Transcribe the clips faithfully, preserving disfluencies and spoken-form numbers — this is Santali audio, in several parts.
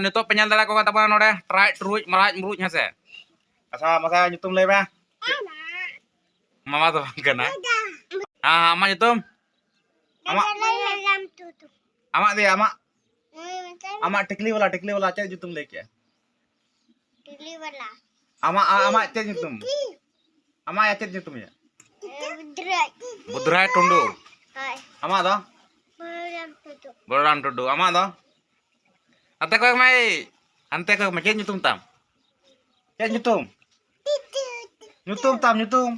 ᱱᱤᱛᱚᱜ ᱯᱮ ᱧᱮᱞ ᱫᱟᱲᱮ ᱠᱚ ᱠᱟᱱ ᱛᱟᱵᱚᱱᱟ ᱱᱚᱰᱮ ᱴᱨᱟᱭ ᱴᱨᱩᱭ ᱢᱟᱨᱟᱡ ᱢᱩᱨᱩᱡ, ᱦᱮᱸ ᱥᱮ? ᱟᱪᱪᱷᱟ, ᱢᱟᱥᱮ ᱧᱩᱛᱩᱢ ᱞᱟᱹᱭ ᱢᱮ᱾ ᱢᱟᱢᱟ ᱫᱚ ᱵᱟᱝ ᱠᱟᱱᱟ᱾ ᱦᱮᱸ, ᱦᱮᱸ, ᱟᱢᱟᱜ ᱧᱩᱛᱩᱢ? ᱟᱢᱟᱜ? ᱟᱢᱟᱜ ᱫᱮ, ᱟᱢᱟᱜ? ᱟᱢᱟᱜ ᱴᱤᱠᱞᱤ ᱵᱟᱞᱟ, ᱴᱤᱠᱞᱤ ᱵᱟᱞᱟ ᱪᱮᱫ ᱧᱩᱛᱩᱢ ᱞᱟᱹᱭ ᱠᱮᱜᱼᱟ? ᱴᱤᱠᱞᱤ ᱵᱟᱞᱟ᱾ ᱟᱢᱟᱜ, ᱟ-, ᱟᱢᱟᱜ ᱪᱮᱫ ᱧᱩᱛᱩᱢ? ᱟᱢᱟᱜ ᱪᱮᱫ ᱧᱩᱛᱩᱢ ᱭᱟ? ᱵᱩᱫᱷᱨᱟᱡᱽ᱾ ᱵᱩᱫᱷᱨᱟᱡᱽ ᱴᱩᱰᱩ᱾ ᱦᱳᱭ᱾ ᱟᱢᱟᱜ ᱫᱚ? ᱵᱚᱞᱨᱟᱢ ᱴᱩᱰᱩ᱾ ᱵᱚᱞᱨᱟᱢ ᱴᱩᱰᱩ᱾ ᱟᱢᱟᱜ ᱫᱚ? ᱦᱟᱱᱛᱮ ᱠᱚᱭᱚᱜ ᱢᱮ᱾ ᱦᱟᱱᱛᱮ ᱠᱚᱭᱚᱜ ᱢᱮ᱾ ᱪᱮᱫ ᱧᱩᱛᱩᱢ ᱛᱟᱢ? ᱪᱮᱫ ᱧᱩᱛᱩᱢ? ᱧᱩᱛᱩᱢ ᱛᱟᱢ, ᱧᱩᱛᱩᱢ᱾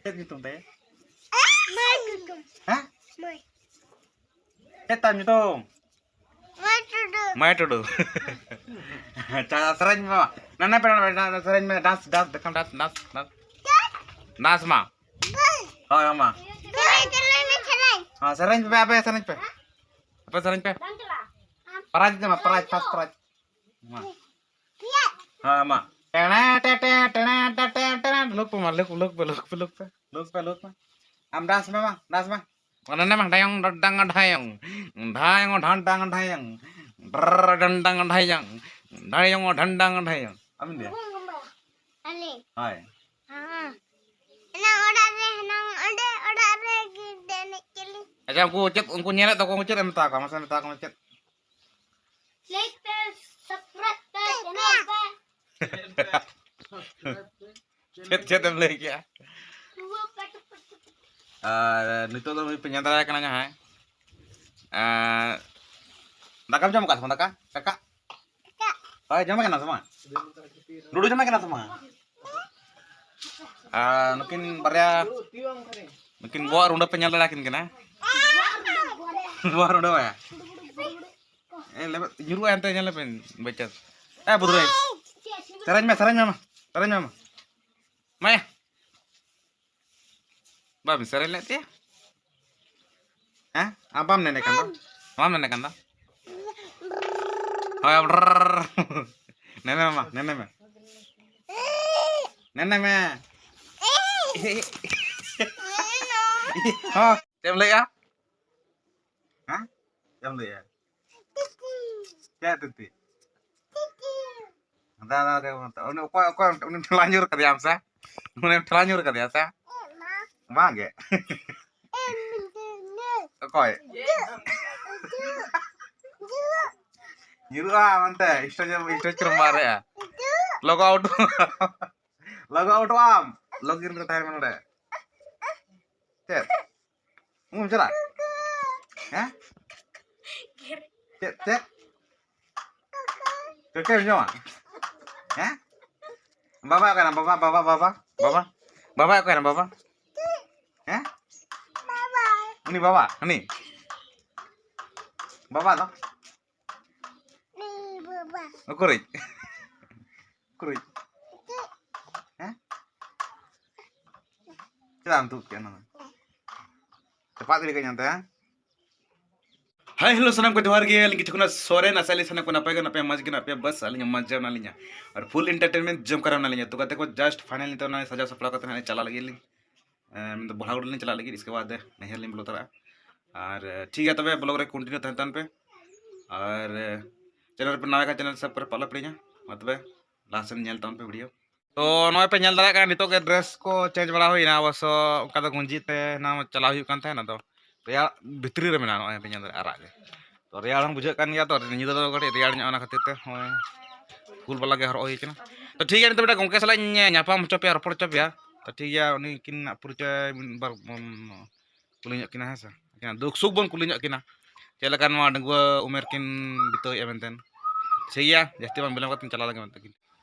ᱪᱮᱫ ᱧᱩᱛᱩᱢ ᱛᱟᱭᱟ? ᱦᱮᱸ? ᱪᱮᱫ ᱛᱟᱢ ᱧᱩᱛᱩᱢ? ᱢᱟᱭ ᱴᱩᱰᱩ᱾ ᱢᱟᱭ ᱴᱩᱰᱩ᱾ ᱟᱪᱪᱷᱟ, ᱥᱮᱨᱮᱧ ᱢᱮ᱾ ᱱᱟᱱᱟ ᱯᱮ, ᱱᱟᱱᱟ ᱯᱮ, ᱥᱮᱨᱮᱧ ᱢᱮ, ᱰᱟᱱᱥ, ᱰᱟᱱᱥ, ᱫᱮᱠᱷᱟᱣ, ᱰᱟᱱᱥ, ᱰᱟᱱᱥ, ᱰᱟᱱᱥ᱾ ᱰᱟᱱᱥ ᱢᱟ᱾ ᱦᱳᱭ, ᱢᱟ᱾ ᱦᱮᱸ, ᱥᱮᱨᱮᱧ ᱯᱮ, ᱟᱯᱮ ᱥᱮᱨᱮᱧ ᱯᱮ᱾ ᱟᱯᱮ ᱥᱮᱨᱮᱧ ᱯᱮ᱾ ᱯᱨᱟᱭᱤᱡᱽ ᱧᱟᱢᱟ, ᱯᱨᱟᱭᱤᱡᱽ, ᱯᱷᱟᱥᱴ ᱯᱨᱟᱭᱤᱡᱽ᱾ ᱢᱟ᱾ ᱦᱮᱸ, ᱢᱟ᱾ ᱴᱮᱲᱮ, ᱴᱮ, ᱴᱮ, ᱴᱮᱲᱮ, ᱴᱮ, ᱴᱮ, ᱴᱮᱲᱮ᱾ ᱞᱩᱠ ᱯᱮ ᱢᱟ, ᱞᱩᱠ, ᱞᱩᱠ ᱯᱮ, ᱞᱩᱠ ᱯᱮ, ᱞᱩᱠ ᱯᱮ᱾ ᱞᱩᱠ ᱯᱮ, ᱞᱩᱠ ᱯᱮ᱾ ᱟᱢ ᱰᱟᱱᱥ ᱢᱮ ᱢᱟ, ᱰᱟᱱᱥ ᱢᱮ᱾ ᱚᱱᱮ ᱢᱟ ᱰᱟᱭᱚᱝ ᱰᱟᱝ ᱰᱷᱟᱭᱚᱝ, ᱰᱷᱟᱭᱚᱝ ᱰᱷᱟᱝ ᱰᱟᱝ ᱰᱷᱟᱭᱚᱝ, ᱰᱨ ᱰᱟᱝ ᱰᱟᱝ ᱰᱷᱟᱭᱚᱝ, ᱰᱷᱟᱭᱚᱝ ᱰᱷᱟᱝ ᱰᱟᱝ ᱰᱷᱟᱭᱚᱝ᱾ ᱟᱢ ᱫᱮ? ᱟᱞᱮ᱾ ᱦᱳᱭ᱾ ᱦᱮᱸ᱾ ᱮᱱᱟᱝ ᱚᱲᱟᱜ ᱨᱮ, ᱮᱱᱟᱝ ᱚᱸᱰᱮ ᱚᱲᱟᱜ ᱨᱮ ᱜᱤᱫᱽᱨᱟᱹ ᱮᱱᱮᱡ ᱠᱮᱞᱤ᱾ ᱟᱪᱪᱷᱟ, ᱩᱱᱠᱩ ᱪᱮᱫ, ᱩᱱᱠᱩ ᱧᱮᱞᱮᱫ ᱫᱚᱠᱚ, ᱩᱱᱠᱩ ᱪᱮᱫ ᱮᱢ ᱢᱮᱛᱟ ᱠᱚᱣᱟ? ᱢᱟᱥᱮ ᱢᱮᱛᱟ ᱠᱚ ᱢᱮ ᱪᱮᱫ? Like ᱯᱮ, subscribe ᱯᱮ, channel ᱯᱮ᱾ ᱪᱮᱫ, ᱪᱮᱫ ᱮᱢ ᱞᱟᱹᱭ ᱠᱮᱜᱼᱟ? ᱟᱨ ᱱᱤᱛᱚᱜ ᱫᱚ ᱯᱮ ᱧᱮᱞ ᱫᱟᱲᱮᱭᱟᱭ ᱠᱟᱱᱟ ᱡᱟᱦᱟᱸᱭ, ᱟᱨ ᱫᱟᱠᱟᱢ ᱡᱚᱢ ᱟᱠᱟᱫ ᱥᱮ ᱵᱟᱝ? ᱫᱟᱠᱟ, ᱫᱟᱠᱟ? ᱦᱳᱭ, ᱡᱚᱢ ᱠᱟᱱᱟ ᱥᱮ ᱵᱟᱝ? ᱰᱩᱰᱩ ᱡᱚᱢ ᱠᱟᱱᱟ ᱥᱮ ᱵᱟᱝ? ᱟᱨ ᱱᱩᱠᱤᱱ ᱵᱟᱨᱭᱟ, ᱱᱩᱠᱤᱱ ᱵᱚᱦᱚᱜ ᱨᱩᱸᱰᱟᱹ ᱯᱮ ᱧᱮᱞ ᱫᱟᱲᱮᱭᱟᱠᱤᱱ ᱠᱟᱱᱟ? ᱵᱚᱦᱚᱜ ᱨᱩᱸᱰᱟᱹ ᱵᱟᱭᱟ? ᱮ, ᱞᱮᱵᱮᱫ, ᱧᱩᱨᱩᱜᱼᱟ ᱮᱱᱛᱮ, ᱧᱮᱞ ᱞᱮᱯᱮ, ᱵᱟᱭᱪᱟᱱᱥ᱾ ᱮ, ᱵᱩᱫᱷᱨᱟᱹᱭ᱾ ᱥᱮᱨᱮᱧ ᱢᱮ, ᱥᱮᱨᱮᱧ ᱢᱮ, ᱢᱟ᱾ ᱥᱮᱨᱮᱧ ᱢᱮ, ᱢᱟ᱾ ᱢᱟᱭᱟ᱾ ᱵᱟᱢ ᱥᱮᱨᱮᱧ ᱞᱮᱫ ᱛᱮ? ᱦᱮᱸ? ᱟᱢ ᱵᱟᱢ ᱱᱮᱱᱮ ᱠᱟᱱ ᱫᱚ? ᱵᱟᱢ ᱱᱮᱱᱮ ᱠᱟᱱ ᱫᱚ? ᱦᱳᱭ, ᱵᱨᱨᱨᱨ᱾ ᱱᱮᱱᱮ ᱢᱮ ᱢᱟ, ᱱᱮᱱᱮ ᱢᱮ᱾ ᱱᱮᱱᱮ ᱢᱮ᱾ ᱦᱚᱸ, ᱪᱮᱫ ᱮᱢ ᱞᱟᱹᱭᱮᱜᱼᱟ? ᱦᱮᱸ? ᱪᱮᱫ ᱮᱢ ᱞᱟᱹᱭᱮᱜᱼᱟ? ᱪᱮᱫ ᱛᱤᱛᱤ? ᱫᱟᱫᱟ ᱜᱮ ᱢᱮᱛᱟᱜ᱾ ᱩᱱᱤ ᱚᱠᱚᱭ, ᱚᱠᱚᱭ, ᱩᱱᱤ ᱴᱷᱮᱞᱟ ᱧᱩᱨ ᱠᱟᱫᱮᱭᱟᱢ ᱥᱮ? ᱩᱱᱤ ᱴᱷᱮᱞᱟ ᱧᱩᱨ ᱠᱟᱫᱮᱭᱟ ᱥᱮ? ᱵᱟᱝ ᱜᱮ᱾ ᱚᱠᱚᱭ? ᱧᱩᱨᱩᱜᱼᱟ ᱚᱱᱛᱮ, stage, stage ᱠᱚᱨᱮᱢ ᱢᱟᱨᱮᱜᱼᱟ᱾ ᱞᱚᱜᱚ out᱾ ᱞᱚᱜᱚ ᱟᱣᱩᱴᱚᱜ ᱟᱢ᱾ ᱞᱚᱜᱤᱱ ᱨᱮ ᱛᱟᱦᱮᱱ ᱢᱮ ᱱᱚᱰᱮ᱾ ᱪᱮᱫ? ᱩᱢᱩᱢ ᱪᱟᱞᱟᱜ? ᱦᱮᱸ? ᱪᱮᱫ, ᱪᱮᱫ? ᱪᱮᱫ, ᱪᱮᱫ ᱮᱢ ᱡᱚᱢᱟ? ᱦᱮᱸ? ᱵᱟᱵᱟ ᱚᱠᱟᱭᱱᱟ? ᱵᱟᱵᱟ, ᱵᱟᱵᱟ, ᱵᱟᱵᱟ, ᱵᱟᱵᱟ᱾ ᱵᱟᱵᱟ ᱚᱠᱟᱭᱱᱟ, ᱵᱟᱵᱟ? ᱦᱮᱸ? ᱩᱱᱤ ᱵᱟᱵᱟ, ᱦᱟᱹᱱᱤ? ᱵᱟᱵᱟ ᱫᱚ? ᱩᱠᱩᱨᱤᱡ? ᱩᱠᱩᱨᱤᱡ? ᱦᱮᱸ? ᱪᱮᱫᱟᱜ ᱮᱢ ᱛᱩᱫ ᱠᱮᱫ ᱚᱱᱟ ᱫᱚ? ᱪᱟᱯᱟᱫ ᱜᱤᱰᱤ ᱠᱟᱜ ᱧᱟᱢ ᱛᱟᱭᱟ? ᱦᱟᱭ, ᱦᱮᱞᱳ, ᱥᱟᱱᱟᱢ ᱠᱚ ᱡᱚᱦᱟᱨ ᱜᱮ᱾ ᱟᱹᱞᱤᱧ ᱠᱤᱪᱷᱩ ᱠᱷᱚᱱᱟᱜ ᱥᱚᱨᱮᱱ, ᱟᱥᱟ ᱟᱹᱞᱤᱧ ᱥᱟᱱᱟᱢ ᱠᱚ ᱱᱟᱯᱟᱭ ᱜᱮ, ᱱᱟᱯᱟᱭ ᱢᱚᱡᱽ ᱜᱮ ᱢᱮᱱᱟᱜ ᱯᱮᱭᱟ, ᱵᱟᱥ ᱟᱹᱞᱤᱧ ᱦᱚᱸ ᱢᱚᱡᱽ ᱜᱮ ᱢᱮᱱᱟᱜ ᱞᱤᱧᱟ᱾ ᱟᱨ full entertainment ᱡᱚᱢ ᱠᱟᱨ ᱢᱮᱱᱟᱜ ᱞᱤᱧᱟ᱾ ᱛᱚ ᱜᱟᱛᱮ ᱠᱚ, just finally ᱱᱤᱛᱚᱜ ᱱᱚᱜᱼᱚᱭ ᱥᱟᱡᱟᱣ ᱥᱟᱯᱲᱟᱣ ᱠᱟᱛᱮ ᱦᱟᱸᱜ ᱪᱟᱞᱟᱜ ᱞᱟᱹᱜᱤᱫ ᱞᱤᱧ, ᱮ, ᱢᱮᱱᱫᱚ ᱵᱚᱲᱦᱟᱜᱚᱲ ᱞᱤᱧ ᱪᱟᱞᱟᱜ ᱞᱟᱹᱜᱤᱫ, ᱤᱥᱠᱮ ᱵᱟᱫ ᱱᱟᱹᱭᱦᱟᱹᱨ ᱞᱤᱧ ᱵᱚᱞᱚ ᱛᱚᱨᱟᱜᱼᱟ᱾ ᱟᱨ, ᱮ, ᱴᱷᱤᱠ ᱜᱮᱭᱟ, ᱛᱚᱵᱮ vlog ᱨᱮ continue ᱛᱟᱦᱮᱱ ᱛᱟᱵᱚᱱ ᱯᱮ᱾ ᱟᱨ, ᱮ, channel ᱨᱮᱯᱮ ᱱᱟᱣᱟ ᱠᱷᱟᱱ channel subscribe ᱯᱮ ᱟᱞᱚ ᱯᱮ ᱦᱤᱲᱤᱧᱟ᱾ ᱢᱟ ᱛᱚᱵᱮ last ᱥᱮᱫ ᱧᱮᱞ ᱛᱟᱵᱚᱱ ᱯᱮ video᱾ ᱛᱚ ᱱᱚᱜᱼᱚᱭ ᱯᱮ ᱧᱮᱞ ᱫᱟᱲᱮᱭᱟᱜ ᱠᱟᱱᱟ, ᱱᱤᱛᱚᱜ ᱜᱮ dress ᱠᱚ change ᱵᱟᱲᱟ ᱦᱩᱭᱱᱟ᱾ ᱚᱵᱚᱥᱥᱚ ᱚᱱᱠᱟ ᱫᱚ ᱜᱩᱸᱡᱤ ᱛᱮ ᱦᱮᱱᱟᱝ ᱪᱟᱞᱟᱣ ᱦᱩᱭᱩᱜ ᱠᱟᱱ ᱛᱟᱦᱮᱱᱟ, ᱟᱫᱚ ᱨᱮᱭᱟᱲ ᱵᱷᱤᱛᱨᱤ ᱨᱮ ᱢᱮᱱᱟᱜᱼᱟ, ᱱᱚᱜᱼᱚᱭ ᱯᱮ ᱧᱮᱞ ᱫᱟᱲᱮᱭᱟᱜᱼᱟ ᱟᱨᱟᱜ ᱜᱮ᱾ ᱛᱚ ᱨᱮᱭᱟᱲ ᱦᱚᱸ ᱵᱩᱡᱷᱟᱹᱜ ᱠᱟᱱ ᱜᱮᱭᱟ, ᱛᱚ ᱧᱤᱫᱟᱹ ᱫᱚ ᱠᱟᱹᱴᱤᱡ ᱨᱮᱭᱟᱲ ᱧᱚᱜ, ᱚᱱᱟ ᱠᱷᱟᱹᱛᱤᱨ ᱛᱮ ᱱᱚᱜᱼᱚᱭ full ᱵᱟᱞᱟ ᱜᱮ ᱦᱚᱨᱚᱜ ᱦᱩᱭ ᱠᱟᱱᱟ᱾ ᱛᱚ ᱴᱷᱤᱠ ᱜᱮᱭᱟ, ᱱᱤᱛᱚᱜ ᱢᱤᱫᱴᱟᱝ ᱜᱚᱢᱠᱮ ᱥᱟᱞᱟᱜ ᱤᱧ ᱧᱟᱯᱟᱢ ᱦᱚᱪᱚ ᱯᱮᱭᱟ, ᱨᱚᱯᱚᱲ ᱦᱚᱪᱚ ᱯᱮᱭᱟ᱾ ᱛᱚ ᱴᱷᱤᱠ ᱜᱮᱭᱟ, ᱩᱱᱠᱤᱱᱟᱜ ᱯᱚᱨᱤᱪᱚᱭ ᱢᱤᱫ ᱵᱟᱨ ᱵᱚᱱ ᱠᱩᱞᱤ ᱧᱚᱜ ᱠᱤᱱᱟ, ᱦᱮᱸ ᱥᱮ? ᱟᱹᱠᱤᱱᱟᱜ ᱫᱩᱠ ᱥᱩᱠ ᱵᱚᱱ ᱠᱩᱞᱤ ᱧᱚᱜ ᱠᱤᱱᱟ, ᱪᱮᱫ ᱞᱮᱠᱟ ᱱᱚᱣᱟ ᱰᱟᱺᱜᱩᱣᱟᱹ ᱩᱢᱮᱨ ᱠᱤᱱ ᱵᱤᱛᱟᱹᱣᱮᱫᱼᱟ ᱢᱮᱱᱛᱮ᱾ ᱴᱷᱤᱠ ᱜᱮᱭᱟ, ᱡᱟᱹᱥᱛᱤ ᱵᱟᱝ ᱵᱤᱞᱚᱢ ᱠᱟᱛᱮ ᱪᱟᱞᱟᱣ ᱞᱮᱱ ᱜᱮ ᱢᱮᱱᱛᱮ ᱠᱤᱱ᱾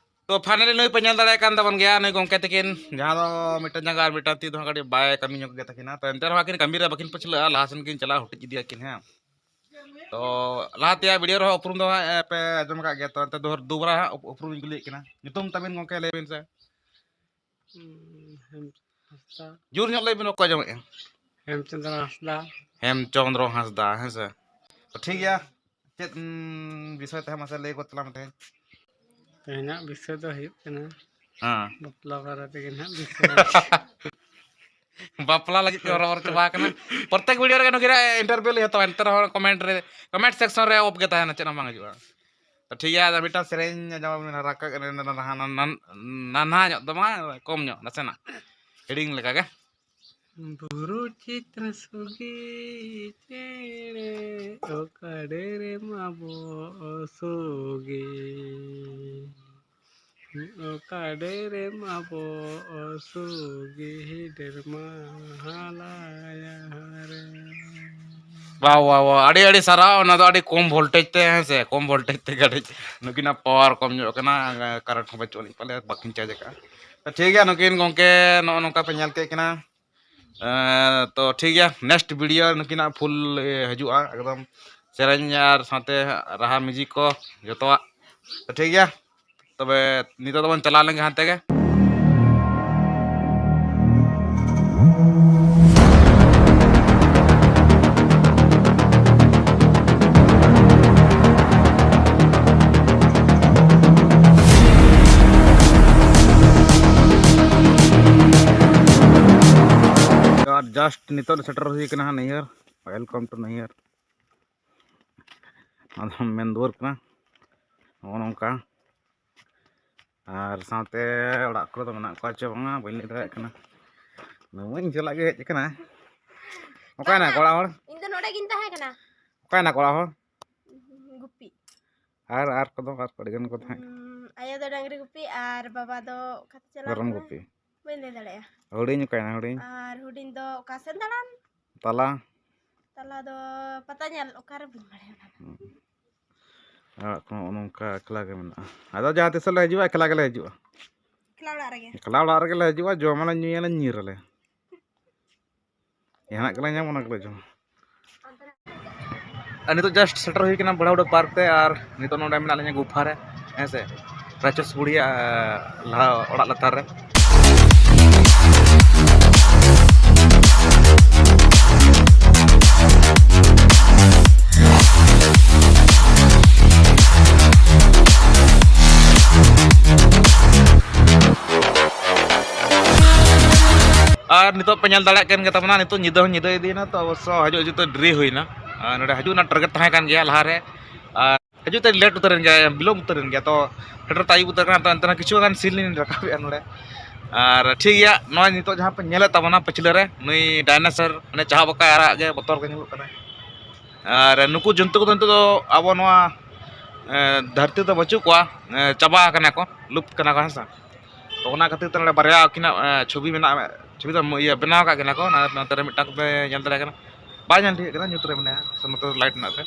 ᱛᱚ finally ᱱᱩᱭ ᱯᱮ ᱧᱮᱞ ᱫᱟᱲᱮᱭᱟᱜ ᱠᱟᱱ ᱛᱟᱵᱚᱱ ᱜᱮᱭᱟ, ᱱᱩᱭ ᱜᱚᱢᱠᱮ ᱛᱟᱹᱠᱤᱱ, ᱡᱟᱦᱟᱸ ᱫᱚ ᱢᱤᱫᱴᱟᱝ ᱡᱟᱸᱜᱟ ᱟᱨ ᱢᱤᱫᱴᱟᱝ ᱛᱤ ᱫᱚ ᱦᱟᱸᱜ ᱠᱟᱹᱴᱤᱡ ᱵᱟᱭ ᱠᱟᱹᱢᱤ ᱧᱚᱜ ᱜᱮ ᱛᱟᱹᱠᱤᱱᱟ᱾ ᱛᱚ ᱮᱱᱛᱮ ᱨᱮᱦᱚᱸ ᱟᱹᱠᱤᱱ ᱠᱟᱹᱢᱤ ᱨᱮ ᱵᱟᱹᱠᱤᱱ ᱯᱟᱹᱪᱷᱞᱟᱹᱜᱼᱟ, ᱞᱟᱦᱟ ᱥᱮᱱ ᱠᱤᱱ ᱪᱟᱞᱟᱜᱼᱟ, ᱦᱩᱴᱤᱡ ᱤᱫᱤᱭᱟᱠᱤᱱ, ᱦᱮᱸ᱾ ᱛᱚ ᱞᱟᱦᱟ ᱛᱮᱭᱟᱜ video ᱨᱮᱦᱚᱸ ᱩᱯᱨᱩᱢ ᱫᱚ ᱦᱟᱸᱜ ᱯᱮ ᱟᱸᱡᱚᱢ ᱟᱠᱟᱫ ᱜᱮᱭᱟ, ᱛᱚ ᱮᱱᱛᱮ ᱫᱚᱦᱚ-, ᱫᱩᱵᱟᱨᱟ ᱦᱟᱸᱜ ᱩᱯ-, ᱩᱯᱨᱩᱢ ᱤᱧ ᱠᱩᱞᱤᱭᱮᱫ ᱠᱤᱱᱟ᱾ ᱧᱩᱛᱩᱢ ᱛᱟᱵᱤᱱ ᱜᱚᱢᱠᱮ ᱞᱟᱹᱭ ᱵᱤᱱ ᱥᱮ? ᱩᱸ, ᱦᱮᱢ ᱦᱟᱸᱥᱫᱟ᱾ ᱡᱳᱨ ᱧᱚᱜ ᱞᱟᱹᱭ ᱵᱤᱱ, ᱚᱠᱚᱭ ᱟᱸᱡᱚᱢᱮᱫᱼᱟ? ᱦᱮᱢᱪᱚᱸᱫᱽᱨᱚ ᱦᱟᱸᱥᱫᱟ᱾ ᱦᱮᱢᱪᱚᱸᱫᱽᱨᱚ ᱦᱟᱸᱥᱫᱟ, ᱦᱮᱸ ᱥᱮ? ᱛᱚ ᱴᱷᱤᱠ ᱜᱮᱭᱟ, ᱪᱮᱫ, ᱩᱸ, ᱵᱤᱥᱚᱭ ᱛᱟᱦᱮᱸ ᱢᱟᱥᱮ ᱞᱟᱹᱭ ᱜᱚᱫ ᱛᱟᱞᱟᱝ ᱢᱮ ᱛᱮᱦᱮᱧ᱾ ᱛᱮᱦᱮᱧᱟᱜ ᱵᱤᱥᱚᱭ ᱫᱚ ᱦᱩᱭᱩᱜ ᱠᱟᱱᱟ ᱦᱮᱸ᱾ ᱵᱟᱯᱞᱟ ᱵᱟᱨᱮ ᱛᱮᱜᱮ ᱱᱟᱦᱟᱜ ᱵᱤᱥᱚᱭ᱾ ᱵᱟᱯᱞᱟ ᱞᱟᱹᱜᱤᱫ ᱠᱚ ᱦᱚᱨᱚᱵᱚᱨᱚ ᱪᱟᱵᱟ ᱟᱠᱟᱱᱟ᱾ ᱯᱨᱚᱛᱮᱠ video ᱨᱮᱜᱮ ᱱᱩᱠᱤᱱᱟᱜ interview ᱞᱤᱧ ᱦᱟᱛᱟᱣᱟ, ᱮᱱᱛᱮ ᱨᱮᱦᱚᱸ comment ᱨᱮ, comment section ᱨᱮ off ᱜᱮ ᱛᱟᱦᱮᱱᱟ, ᱪᱮᱫ ᱦᱚᱸ ᱵᱟᱝ ᱦᱤᱡᱩᱜᱼᱟ᱾ ᱛᱚ ᱴᱷᱤᱠ ᱜᱮᱭᱟ, ᱟᱫᱚ ᱢᱤᱫᱴᱟᱝ ᱥᱮᱨᱮᱧ ᱟᱸᱡᱚᱢ ᱟᱵᱚᱱ ᱱᱟᱦᱟᱜ, ᱨᱟᱠᱟᱵ ᱠᱟᱱᱟ, ᱱᱟᱱᱦᱟ, ᱱᱟᱱᱦᱟ, ᱱᱟᱱᱦᱟ ᱧᱚᱜ ᱫᱚ ᱵᱟᱝ, ᱠᱚᱢ ᱧᱚᱜ ᱱᱟᱥᱮᱱᱟᱜ, ᱦᱤᱲᱤᱧ ᱞᱮᱠᱟ ᱜᱮ᱾ ᱵᱩᱨᱩ ᱪᱤᱛᱨᱟᱹ ᱥᱩᱜᱤ ᱪᱮᱬᱮ ᱚᱠᱟ ᱰᱮᱨᱮᱢ ᱟᱵᱚᱜ ᱥᱩᱜᱤ, ᱚᱠᱟ ᱰᱮᱨᱮᱢ ᱟᱵᱚᱜ ᱥᱩᱜᱤ ᱰᱮᱨᱢᱟ ᱦᱟᱞᱟᱭᱟ ᱨᱮ᱾ ᱵᱟ, ᱵᱟ, ᱵᱟ, ᱟᱹᱰᱤ, ᱟᱹᱰᱤ ᱥᱟᱨᱦᱟᱣ᱾ ᱚᱱᱟ ᱫᱚ ᱟᱹᱰᱤ ᱠᱚᱢ voltage ᱛᱮ, ᱦᱮᱸ ᱥᱮ, ᱠᱚᱢ voltage ᱛᱮ ᱠᱟᱹᱴᱤᱡ ᱱᱩᱠᱤᱱᱟᱜ power ᱠᱚᱢ ᱧᱚᱜ ᱠᱟᱱᱟ, current ᱦᱚᱸ ᱵᱟᱹᱪᱩᱜ ᱟᱹᱱᱤᱡ ᱯᱟᱞᱮ, ᱵᱟᱹᱠᱤᱱ charge ᱟᱠᱟᱫᱼᱟ᱾ ᱛᱚ ᱴᱷᱤᱠ ᱜᱮᱭᱟ, ᱱᱩᱠᱤᱱ ᱜᱚᱢᱠᱮ ᱱᱚᱜᱼᱚ ᱱᱚᱝᱠᱟ ᱯᱮ ᱧᱮᱞ ᱠᱮᱫ ᱠᱤᱱᱟ᱾ ᱮᱸ, ᱛᱚ ᱴᱷᱤᱠ ᱜᱮᱭᱟ, next video ᱱᱩᱠᱤᱱᱟᱜ full, ᱮ, ᱦᱤᱡᱩᱜᱼᱟ ᱮᱠᱫᱚᱢ, ᱥᱮᱨᱮᱧ ᱟᱨ ᱥᱟᱶᱛᱮ ᱨᱟᱦᱟ music ᱠᱚ ᱡᱚᱛᱚᱣᱟᱜ᱾ ᱛᱚ ᱴᱷᱤᱠ ᱜᱮᱭᱟ, ᱛᱚᱵᱮ ᱱᱤᱛᱚᱜ ᱫᱚᱵᱚᱱ ᱪᱟᱞᱟᱣ ᱞᱮᱱ ᱜᱮ ᱦᱟᱱᱛᱮ ᱜᱮ᱾ ᱟᱨ just ᱱᱤᱛᱚᱜ ᱥᱮᱴᱮᱨ ᱦᱩᱭ ᱠᱟᱱᱟ ᱦᱟᱸᱜ ᱱᱟᱹᱭᱦᱟᱹᱨ᱾ Welcome to ᱱᱟᱹᱭᱦᱟᱹᱨ᱾ ᱟᱫᱚ ᱢᱮᱱ ᱫᱩᱣᱟᱹᱨ ᱠᱟᱱᱟ ᱱᱚᱜᱼᱚ ᱱᱚᱝᱠᱟ᱾ ᱟᱨ ᱥᱟᱶᱛᱮ ᱚᱲᱟᱜ ᱠᱚᱨᱮ ᱫᱚ ᱢᱮᱱᱟᱜ ᱠᱚᱣᱟ ᱪᱮ ᱵᱟᱝᱟ, ᱵᱟᱹᱧ ᱞᱟᱹᱭ ᱫᱟᱲᱮᱭᱟᱜ ᱠᱟᱱᱟ᱾ ᱱᱩᱭ ᱤᱧ ᱥᱟᱞᱟᱜ ᱜᱮ ᱦᱮᱡ ᱟᱠᱟᱱᱟ᱾ ᱚᱠᱟᱭᱮᱱᱟ ᱠᱚ ᱚᱲᱟᱜ ᱦᱚᱲ? ᱤᱧ ᱫᱚ ᱱᱚᱰᱮ ᱜᱤᱧ ᱛᱟᱦᱮᱸ ᱠᱟᱱᱟ᱾ ᱚᱠᱟᱭᱮᱱᱟ ᱠᱚ ᱚᱲᱟᱜ ᱦᱚᱲ? ᱜᱩᱯᱤ᱾ ᱟᱨ, ᱟᱨ ᱠᱚᱫᱚ, ᱟᱨ ᱠᱚ ᱟᱹᱰᱤ ᱜᱟᱱ ᱠᱚ ᱛᱟᱦᱮᱸ ᱠᱟᱱᱟ᱾ ᱩᱸ, ᱟᱭᱳ ᱫᱚ ᱰᱟᱝᱨᱤ ᱜᱩᱯᱤ ᱟᱨ ᱵᱟᱵᱟ ᱫᱚ ᱚᱠᱟᱛᱮ ᱪᱟᱞᱟᱣ ᱢᱮᱨᱚᱢ ᱠᱟᱱᱟᱭ? ᱜᱩᱯᱤ᱾ ᱵᱟᱹᱧ ᱞᱟᱹᱭ ᱫᱟᱲᱮᱭᱟᱜᱼᱟ᱾ ᱦᱩᱰᱤᱧ ᱚᱠᱟᱭᱮᱱᱟ ᱦᱩᱰᱤᱧ? ᱟᱨ ᱦᱩᱰᱤᱧ ᱫᱚ ᱚᱠᱟ ᱥᱮᱱ ᱫᱟᱬᱟᱱ? ᱛᱟᱞᱟ? ᱛᱟᱞᱟ ᱫᱚ ᱯᱟᱛᱟ ᱧᱮᱞ, ᱚᱠᱟᱨᱮ ᱵᱟᱹᱧ ᱵᱟᱲᱟᱭᱟ ᱚᱱᱟ ᱫᱚ᱾ ᱦᱩᱸ᱾ ᱚᱲᱟᱜ ᱠᱚ ᱱᱚᱜᱼᱚ ᱱᱚᱝᱠᱟ ᱮᱠᱞᱟ ᱜᱮ ᱢᱮᱱᱟᱜᱼᱟ᱾ ᱟᱫᱚ ᱡᱟᱦᱟᱸ ᱛᱤᱥ ᱞᱮ ᱦᱤᱡᱩᱜᱼᱟ, ᱮᱠᱞᱟ ᱜᱮᱞᱮ ᱦᱤᱡᱩᱜᱼᱟ᱾ ᱮᱠᱞᱟ ᱚᱲᱟᱜ ᱨᱮᱜᱮ᱾ ᱮᱠᱞᱟ ᱚᱲᱟᱜ ᱨᱮᱜᱮ ᱞᱮ ᱦᱤᱡᱩᱜᱼᱟ, ᱡᱚᱢᱟᱞᱮ, ᱧᱩᱭᱟᱞᱮ, ᱧᱤᱨᱟᱞᱮ᱾ ᱡᱟᱦᱟᱱᱟᱜ ᱜᱮᱞᱮ ᱧᱟᱢ, ᱚᱱᱟ ᱜᱮᱞᱮ ᱡᱚᱢᱟ᱾ ᱟᱨ ᱱᱤᱛᱚᱜ just ᱥᱮᱴᱮᱨ ᱦᱩᱭ ᱠᱟᱱᱟ ᱵᱟᱲᱟᱩᱰᱟᱹ park ᱛᱮ, ᱟᱨ ᱱᱤᱛᱚᱜ ᱱᱚᱰᱮ ᱢᱮᱱᱟᱜ ᱞᱤᱧᱟ ᱜᱩᱯᱷᱟ ᱨᱮ, ᱦᱮᱸ ᱥᱮ, ᱨᱟᱪᱚᱥ ᱵᱩᱲᱦᱤᱭᱟᱜ, ᱟᱸ, ᱞᱟᱦᱟ ᱚᱲᱟᱜ ᱞᱟᱛᱟᱨ ᱨᱮ᱾ ᱟᱨ ᱱᱤᱛᱚᱜ ᱯᱮ ᱧᱮᱞ ᱫᱟᱲᱮᱭᱟᱜ ᱠᱟᱱ ᱜᱮ ᱛᱟᱵᱚᱱᱟ, ᱱᱤᱛᱚᱜ ᱧᱤᱫᱟᱹ ᱦᱚᱸ ᱧᱤᱫᱟᱹ ᱤᱫᱤᱭᱮᱱᱟ, ᱛᱚ ᱚᱵᱚᱥᱥᱚ ᱦᱤᱡᱩᱜ ᱦᱤᱡᱩᱜ ᱛᱮ ᱰᱮᱨᱤ ᱦᱩᱭᱱᱟ᱾ ᱟᱨ ᱱᱚᱰᱮ ᱦᱤᱡᱩᱜ ᱨᱮᱱᱟᱜ target ᱛᱟᱦᱮᱸ ᱠᱟᱱ ᱜᱮᱭᱟ ᱞᱟᱦᱟᱨᱮ, ᱟᱨ ᱦᱤᱡᱩᱜ ᱛᱮ ᱞᱮᱴ ᱩᱛᱟᱹᱨᱮᱱ ᱜᱮᱭᱟ, ᱵᱤᱞᱚᱢ ᱩᱛᱟᱹᱨᱮᱱ ᱜᱮᱭᱟ᱾ ᱛᱚ ᱥᱮᱴᱮᱨ ᱛᱮ ᱟᱹᱭᱩᱵ ᱩᱛᱟᱹᱨ ᱠᱟᱱᱟ᱾ ᱛᱚ ᱮᱱᱛᱮ ᱨᱮᱦᱚᱸ ᱠᱤᱪᱷᱩ ᱜᱟᱱ ᱥᱤᱱ ᱞᱤᱧ ᱨᱟᱠᱟᱵᱮᱜᱼᱟ ᱱᱚᱰᱮ᱾ ᱟᱨ ᱴᱷᱤᱠ ᱜᱮᱭᱟ, ᱱᱚᱜᱼᱚᱭ ᱱᱤᱛᱚᱜ ᱡᱟᱦᱟᱸ ᱯᱮ ᱧᱮᱞᱮᱫ ᱛᱟᱵᱚᱱᱟ ᱯᱟᱹᱪᱷᱞᱟᱹ ᱨᱮ, ᱱᱩᱭ ᱰᱟᱭᱱᱮᱥᱚᱨ ᱢᱟᱱᱮ ᱪᱟᱦᱟᱵ ᱟᱠᱟᱫ ᱟᱨᱟᱜ ᱜᱮ, ᱵᱚᱛᱚᱨ ᱜᱮ ᱧᱮᱞᱚᱜ ᱠᱟᱱᱟ᱾ ᱟᱨ ᱱᱩᱠᱩ ᱡᱚᱱᱛᱩ ᱠᱚᱫᱚ ᱱᱤᱛᱚᱜ ᱫᱚ ᱟᱵᱚ ᱱᱚᱣᱟ ᱮ, ᱫᱷᱟᱹᱨᱛᱤ ᱫᱚ ᱵᱟᱹᱪᱩᱜ ᱠᱚᱣᱟ, ᱮ, ᱪᱟᱵᱟ ᱟᱠᱟᱱᱟ ᱠᱚ, ᱞᱩᱯᱛ ᱠᱟᱱᱟ ᱠᱚ, ᱦᱮᱸ ᱥᱮ᱾ ᱛᱚ ᱚᱱᱟ ᱠᱷᱟᱹᱛᱤᱨ ᱛᱮ ᱱᱚᱰᱮ ᱵᱟᱨᱭᱟ ᱟᱹᱠᱤᱱᱟᱜ ᱮ, ᱪᱷᱚᱵᱤ ᱢᱮᱱᱟᱜᱼᱟ, ᱪᱷᱚᱵᱤ ᱫᱚ ᱤᱭᱟᱹ ᱵᱮᱱᱟᱣ ᱟᱠᱟᱫ ᱠᱤᱱᱟ ᱠᱚ᱾ ᱚᱱᱟ ᱱᱚᱛᱮ ᱨᱮ ᱢᱤᱫᱴᱟᱝ ᱯᱮ ᱧᱮᱞ ᱫᱟᱲᱮᱭᱟᱜ ᱠᱟᱱᱟ, ᱵᱟᱭ ᱧᱮᱞ ᱴᱷᱤᱠᱟᱹᱜ ᱠᱟᱱᱟ, ᱧᱩᱛ ᱨᱮ ᱢᱮᱱᱟᱭᱟ ᱥᱮ ᱱᱚᱛᱮ ᱞᱟᱭᱤᱴ ᱢᱮᱱᱟᱜ ᱛᱮ᱾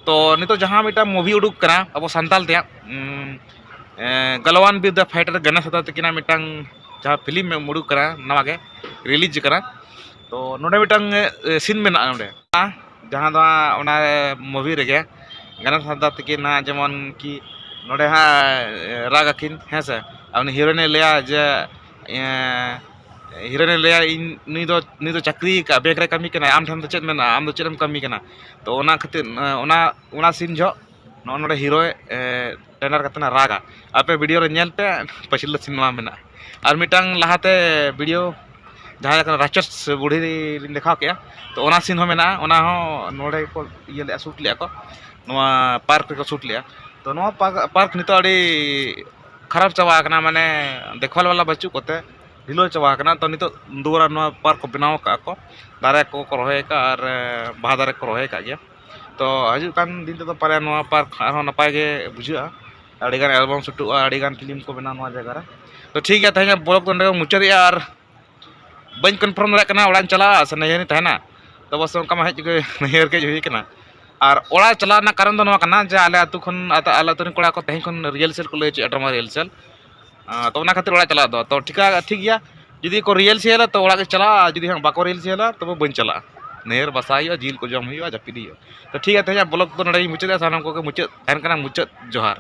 ᱛᱚ ᱱᱤᱛᱚᱜ ᱡᱟᱦᱟᱸ ᱢᱤᱫᱴᱟᱝ ᱢᱩᱵᱷᱤ ᱩᱰᱩᱠ ᱠᱟᱱᱟ ᱟᱵᱚ ᱥᱟᱱᱛᱟᱲ ᱛᱮᱭᱟᱜ, ᱩᱸ, ᱮ, ᱜᱟᱞᱣᱟᱱ ᱵᱤᱨ ᱫᱟ ᱯᱷᱟᱭᱴᱟᱨ ᱜᱟᱱᱮᱥ ᱦᱟᱸᱥᱫᱟ ᱛᱟᱹᱠᱤᱱᱟᱜ ᱢᱤᱫᱴᱟᱝ ᱡᱟᱦᱟᱸ ᱯᱷᱤᱞᱢ ᱩᱰᱩᱠ ᱠᱟᱱᱟ, ᱱᱟᱣᱟ ᱜᱮ ᱨᱤᱞᱤᱡᱽ ᱠᱟᱱᱟ᱾ ᱛᱚ ᱱᱚᱰᱮ ᱢᱤᱫᱴᱟᱝ ᱮ, ᱥᱤᱱ ᱢᱮᱱᱟᱜᱼᱟ ᱱᱚᱰᱮ, ᱡᱟᱦᱟᱸ ᱫᱚ ᱦᱟᱸᱜ ᱚᱱᱟ ᱢᱩᱵᱷᱤ ᱨᱮᱜᱮ ᱜᱟᱱᱮᱥ ᱦᱟᱸᱥᱫᱟ ᱛᱟᱹᱠᱤᱱ ᱦᱟᱸᱜ ᱡᱮᱢᱚᱱ ᱠᱤ ᱱᱚᱰᱮ ᱦᱟᱸᱜ ᱨᱟᱜᱽ ᱟᱹᱠᱤᱱ, ᱦᱮᱸ ᱥᱮ᱾ ᱟᱨ ᱩᱱᱤ ᱦᱤᱨᱳᱭᱤᱱᱮ ᱞᱟᱹᱭᱟ ᱡᱮ, ᱮᱸ, ᱦᱤᱨᱳᱭᱤᱱᱮ ᱞᱟᱹᱭᱟ, "ᱤᱧ, ᱱᱩᱭ ᱫᱚ, ᱱᱩᱭ ᱫᱚ ᱪᱟᱹᱠᱨᱤ ᱠᱟᱜᱼᱟ, ᱵᱮᱝᱠ ᱨᱮ ᱠᱟᱹᱢᱤ ᱠᱟᱱᱟᱭ, ᱟᱢ ᱴᱷᱮᱱ ᱫᱚ ᱪᱮᱫ ᱢᱮᱱᱟᱜᱼᱟ? ᱟᱢ ᱫᱚ ᱪᱮᱫ ᱮᱢ ᱠᱟᱹᱢᱤ ᱠᱟᱱᱟ?" ᱛᱚ ᱚᱱᱟ ᱠᱷᱟᱹᱛᱤᱨ, ᱚᱱᱟ, ᱚᱱᱟ ᱥᱤᱱ ᱡᱚᱦᱚᱜ ᱱᱚᱜᱼᱚ ᱱᱚᱰᱮ ᱦᱤᱨᱳᱭ, ᱮ, ᱴᱮᱱᱰᱟᱨ ᱠᱟᱛᱮ ᱱᱟ ᱨᱟᱜᱟ᱾ ᱟᱯᱮ ᱵᱷᱤᱰᱤᱭᱳ ᱨᱮ ᱧᱮᱞ ᱯᱮ, ᱯᱟᱹᱪᱷᱤᱞ ᱥᱤᱱ ᱱᱚᱣᱟ ᱢᱮᱱᱟᱜᱼᱟ᱾ ᱟᱨ ᱢᱤᱫᱴᱟᱝ ᱞᱟᱦᱟᱛᱮ ᱵᱷᱤᱰᱤᱭᱳ ᱡᱟᱦᱟᱸ ᱠᱟᱱᱟ ᱨᱟᱪᱟᱥ ᱵᱩᱲᱦᱤ ᱞᱤᱧ ᱫᱮᱠᱷᱟᱣ ᱠᱮᱜᱼᱟ, ᱛᱚ ᱚᱱᱟ ᱥᱤᱱ ᱦᱚᱸ ᱢᱮᱱᱟᱜᱼᱟ, ᱚᱱᱟ ᱦᱚᱸ ᱱᱚᱰᱮ ᱠᱚ ᱤᱭᱟᱹ ᱞᱮᱜᱼᱟ, ᱥᱩᱴ ᱞᱮᱜᱼᱟ ᱠᱚ, ᱱᱚᱣᱟ ᱯᱟᱨᱠ ᱨᱮᱠᱚ ᱥᱩᱴ ᱞᱮᱜᱼᱟ᱾ ᱛᱚ ᱱᱚᱣᱟ ᱯᱟᱨᱠ, ᱯᱟᱨᱠ ᱱᱤᱛᱚᱜ ᱟᱹᱰᱤ ᱠᱷᱟᱨᱟᱯ ᱪᱟᱵᱟ ᱟᱠᱟᱱᱟ, ᱢᱟᱱᱮ ᱫᱮᱠᱷᱵᱷᱟᱞ ᱵᱟᱞᱟ ᱵᱟᱹᱪᱩᱜ ᱠᱚᱛᱮ ᱰᱷᱤᱞᱟᱹᱣ ᱪᱟᱵᱟ ᱟᱠᱟᱱᱟ᱾ ᱛᱚ ᱱᱤᱛᱚᱜ ᱫᱩᱣᱟᱨᱟ ᱱᱚᱣᱟ ᱯᱟᱨᱠ ᱠᱚ ᱵᱮᱱᱟᱣ ᱟᱠᱟᱫᱼᱟ ᱠᱚ, ᱫᱟᱨᱮ ᱠᱚᱠᱚ ᱨᱚᱦᱚᱭ ᱟᱠᱟᱫᱼᱟ ᱟᱨ ᱵᱟᱦᱟ ᱫᱟᱨᱮ ᱠᱚ ᱨᱚᱦᱚᱭ ᱟᱠᱟᱫ ᱜᱮᱭᱟ᱾ ᱛᱚ ᱦᱤᱡᱩᱜ ᱠᱟᱱ ᱫᱤᱱ ᱛᱮᱫᱚ ᱯᱟᱞᱮ ᱱᱚᱣᱟ ᱯᱟᱨᱠ ᱟᱨᱦᱚᱸ ᱱᱟᱯᱟᱭ ᱜᱮ ᱵᱩᱡᱷᱟᱹᱜᱼᱟ, ᱟᱹᱰᱤᱜᱟᱱ ᱮᱞᱵᱟᱢ ᱥᱩᱴᱩᱜᱼᱟ, ᱟᱹᱰᱤᱜᱟᱱ ᱯᱷᱤᱞᱢ ᱠᱚ ᱵᱮᱱᱟᱣᱟ ᱱᱚᱣᱟ ᱡᱟᱭᱜᱟ ᱨᱮ᱾ ᱛᱚ ᱴᱷᱤᱠ ᱜᱮᱭᱟ, ᱛᱮᱦᱮᱧᱟᱜ ᱵᱞᱚᱜ ᱫᱚ ᱱᱚᱸᱰᱮ ᱜᱮ ᱢᱩᱪᱟᱹᱫᱮᱜᱼᱟ᱾ ᱟᱨ ᱵᱟᱹᱧ ᱠᱚᱱᱯᱷᱟᱨᱢ ᱫᱟᱲᱮᱭᱟᱜ ᱠᱟᱱᱟ ᱚᱲᱟᱜ ᱤᱧ ᱪᱟᱞᱟᱜᱼᱟ ᱥᱮ ᱱᱟᱹᱭᱦᱟᱹᱨᱤᱧ ᱛᱟᱦᱮᱱᱟ᱾ ᱛᱚ ᱵᱟᱥ ᱚᱱᱠᱟ ᱢᱟ ᱦᱮᱡ ᱜᱮ, ᱱᱟᱹᱭᱦᱟᱹᱨ ᱜᱮ ᱦᱮᱡ ᱦᱩᱭ ᱠᱟᱱᱟ᱾ ᱟᱨ ᱚᱲᱟᱜ ᱪᱟᱞᱟᱜ ᱨᱮᱱᱟᱜ ᱠᱟᱨᱚᱱ ᱫᱚ ᱱᱚᱣᱟ ᱠᱟᱱᱟ ᱡᱮ ᱟᱞᱮ ᱟᱹᱛᱩ ᱠᱷᱚᱱ, ᱟᱞᱮ ᱟᱹᱛᱩ ᱨᱮᱱ ᱠᱚᱲᱟ ᱠᱚ ᱛᱮᱦᱮᱧ ᱠᱷᱚᱱ ᱨᱤᱦᱟᱨᱥᱮᱞ ᱠᱚ ᱞᱟᱹᱭ ᱦᱚᱪᱚᱭᱮᱫᱼᱟ, ᱰᱨᱟᱢᱟ ᱨᱤᱦᱟᱨᱥᱮᱞ᱾ ᱟᱸ, ᱛᱚ ᱚᱱᱟ ᱠᱷᱟᱹᱛᱤᱨ ᱚᱲᱟᱜ ᱪᱟᱞᱟᱜ ᱫᱚ᱾ ᱛᱚ ᱴᱷᱤᱠᱟ, ᱴᱷᱤᱠ ᱜᱮᱭᱟ, ᱡᱩᱫᱤ ᱠᱚ ᱨᱤᱦᱟᱨᱥᱮᱞᱟ ᱛᱚ ᱚᱲᱟᱜ ᱜᱮ ᱪᱟᱞᱟᱜᱼᱟ, ᱟᱨ ᱡᱩᱫᱤ ᱦᱟᱸᱜ ᱵᱟᱠᱚ ᱨᱤᱦᱟᱨᱥᱮᱞᱟ ᱛᱚᱵᱮ ᱵᱟᱹᱧ ᱪᱟᱞᱟᱜᱼᱟ᱾ ᱱᱟᱹᱭᱦᱟᱹᱨ ᱵᱟᱥᱟ ᱦᱩᱭᱩᱜᱼᱟ, ᱡᱤᱞ ᱠᱚ ᱡᱚᱢ ᱦᱩᱭᱩᱜᱼᱟ, ᱡᱟᱹᱯᱤᱫ ᱦᱩᱭᱩᱜᱼᱟ᱾ ᱛᱚ ᱴᱷᱤᱠ ᱜᱮᱭᱟ, ᱛᱮᱦᱮᱧᱟᱜ ᱵᱞᱚᱜ ᱫᱚ ᱱᱚᱰᱮ ᱜᱤᱧ ᱢᱩᱪᱟᱹᱫᱮᱜᱼᱟ᱾ ᱥᱟᱱᱟᱢ ᱠᱚᱜᱮ ᱢᱩᱪᱟᱹᱫ ᱛᱟᱦᱮᱱ ᱠᱟᱱᱟ, ᱢᱩᱪᱟᱹᱫ ᱡᱚᱦᱟᱨ᱾